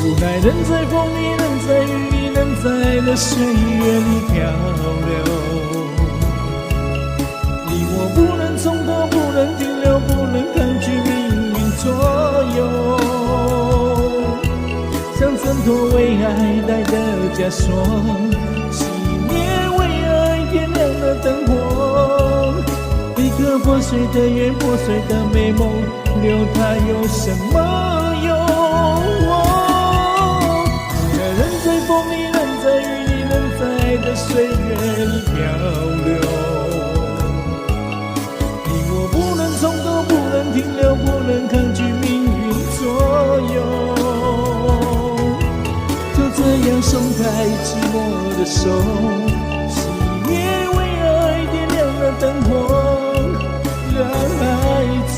無奈人在風裡，人在雨裡，人在愛的歲月裡漂流。你我不能蹉跎，不能停留，不能抗拒命運左右。想掙脫為愛戴的枷鎖，熄滅為愛點亮的燈火。一個破碎的願，破碎的美夢，留它有什麼用？人在風裡，人在雨裡，人在愛的歲月裡漂流。你我不能蹉跎，不能停留，不能抗拒命運左右。就這樣鬆開寂寞的手，熄滅為愛點亮的燈火，讓愛走。